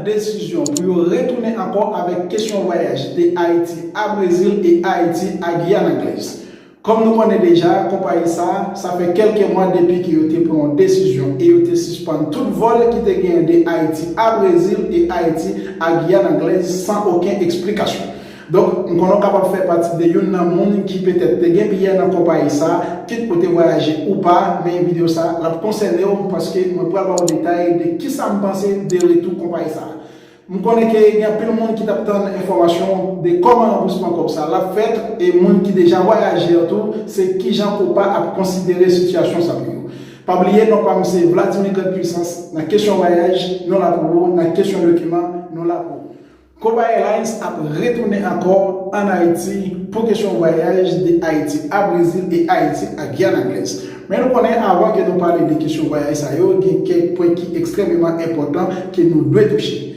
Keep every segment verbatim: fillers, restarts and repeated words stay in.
Desizyon pou yo retounen ankò avèk kesyon vwayaj de Ayiti a Brezil e Ayiti a Giyàn Anglèz. Kòm nou konnen deja, konpayi sa a, sa fè kèlke mwa depi ke yo te pran yon desizyon e yo te sispann tout vòl ki te genyen de Ayiti a Brezil e Ayiti a Giyàn Anglèz san okenn eksplikasyon. Donk, m konnen w kapab fè pati de youn nan moun ki petèt te gen biyè nan konpayi sa a, kit ou te vwayaje ou pa, men videyo sa a, l ap konsène w, paske mwen pral ba w detay de kisa m panse de retou konpayi sa a. M konnen ke gen anpil moun ki t ap tann enfòmasyon de kòman ranbousman kòb sa a l ap fèt, e moun ki deja vwayaje an tou, se kijan Copa ap konsidere sitiyasyon sa pou yo. Pa bliye, non pa m se Vladimir Grande Puissance. Nan kesyon vwayaj, nou la pou ou. Nan kesyon dokiman, nou la pou ou. Copa Airlines ap retounen ankò ann Ayiti pou kesyon vwayaj de Ayiti a Brezil e Ayiti a Giyàn Anglèz. Men nou konnen, avan ke nou pale de kesyon vwayaj sa yo, gen kèk pwen ki ekstrèmeman enpòtan ke nou dwe touche.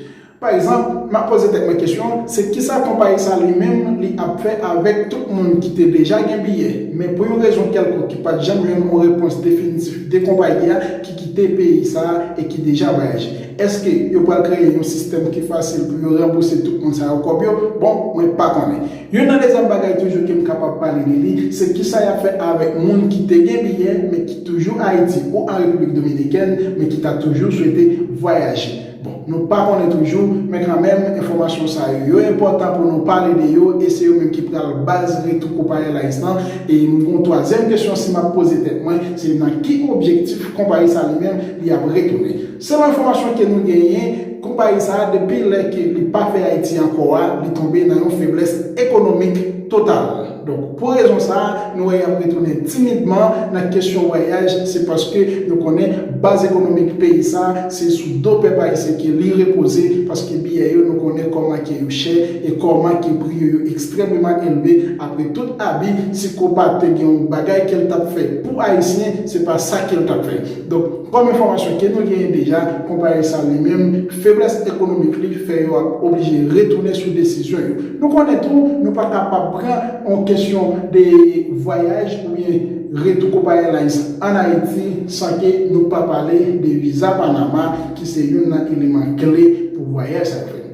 Pa egzanp, m ap poze tèt mwen kesyon, se kisa konpayi sa li menm li ap fè avèk tout moun ki te deja gen biyè, men pou yon rezon kèlkonk ki pa t janm jwenn yon repons definitif de konpayi a ki kite peyi sa a e ki deja vwayaje? Èske yo pral kreye yon sistèm ki fasil pou yo ranbouse tout moun sa yo kòb yo? Bon, mwen pa konnen. Youn nan dezyèm bagay toujou ke m kapab pale de li, se kisa y ap fè avèk moun ki te gen biyè, men ki toujou Ayiti ou an Repiblik Dominikèn, men ki ta toujou swete vwayaje. Bon, nou pa konnen toujou, men kanmenm, enfòmasyon sa yo, yo enpòtan pou nou pale de yo, e se yo menm ki pral baz retou Copa Airlines lan. E m gen yon twazyèm kesyon si m ap poze tèt mwen, se nan ki objektif konpayi sa li menm li ap retounen. Selon enfòmasyon ke nou genyen, konpayi sa a, depi lè ke li pa fè Ayiti ankò a, li tonbe nan yon feblès ekonomik total. Donk, pou rezon sa a, nou wè y ap retounen timidman nan kesyon vwayaj, se paske nou konnen baz ekonomik peyi sa a, se sou do pèp ayisyen ke li repoze, paske biyè yo, nou konnen kòman ke yo chè e kòman ke pri yo, yo ekstrèmeman elve. Apre tout abi, si Copa te gen yon bagay ke l t ap fè pou Ayisyen, se pa sa ke l t ap fè. Donk, kòm enfòmasyon ke nou genyen deja, konpayi sa li menm, feblès ekonomik li fè yo ap oblije retounen sou desizyon yo. Nou konnen tou, nou pa kapab pran yon kesyon de vwayaj oubyen retou Copa Airlines ann Ayiti san ke nou pa pale de viza Panama, ki se youn nan eleman kle pou vwayaj sa yo fè.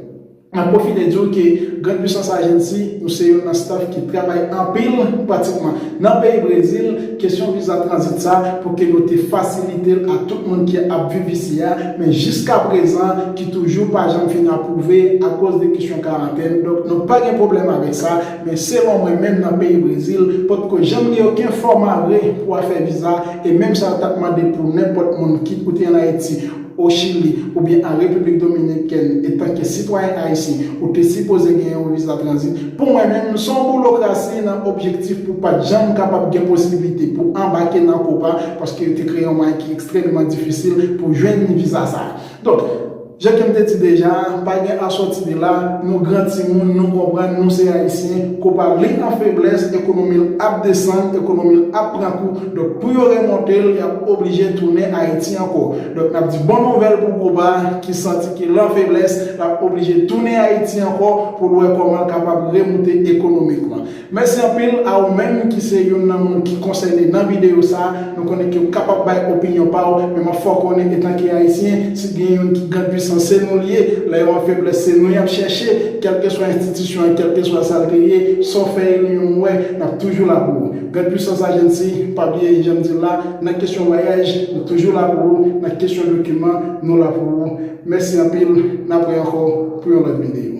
M ap pwofite di w ke Grande Puissance Agency, nou se youn nan staff ki travay anpil, pratikman, nan peyi Brezil, kesyon viza tranzit sa, pou ke nou te fasilite l a tout moun ki ap viv isi a, men jiska prezan, ki toujou pa janm fin apwouve akoz de kesyon karantèn. Donk, nou pa gen pwoblèm avèk sa, men selon mwen menm nan peyi Brezil, potko janm gen okenn fòma vre pou afè viza, e menm sa yo t ap mande pou nenpòt moun, kit ou te ann Ayiti, o Chili oubyen an Repiblik Dominikèn, etanke sitwayen ayisyen, ou te sipoze genyen yon viza tranzit. Pou mwen menm, se yon boulokrasi nan objektif pou pa t janm kapab gen posiblite pou anbake nan Copa, paske yo te kreye yon mwayen ki ekstrèmeman difisil pou jwenn viza sa a. Donk, jan ke m te di deja, pa gen asòti de la, nou gran timoun, nou konprann, nou se ayisyen, Copa li an feblès, ekonomi l ap desann, ekonomi l ap pran kou. Donk, pou yo remonte l, y ap oblije tounen Ayiti ankò. Donk, n ap di bon nouvèl pou Copa ki santi ke l an feblès, l ap oblije tounen Ayiti ankò pou l wè kòman l kapab remoute ekonomikman. Mèsi anpil a ou menm ki se youn nan moun ki konsène nan videyo sa a. Nou konnen ke w kapab bay opinyon pa w, men m ap fè w konnen, etanke ayisyen, si gen youn ki gran pwisans, se nou l ye. Lè yo an feblès, se nou y ap chèche, kèlkeswa enstitisyon an, kèlkeswa sa l te ye, sa w fè e nou menm ou wè, n ap toujou la pou ou. Gran Pwisans Agency, pa bliye, jan m di l la, nan kesyon vwayaj, nou toujou la pou ou, nan kesyon dokiman, nou la pou ou. Mèsi anpil, n ap wè ankò pou yon lòt videyo.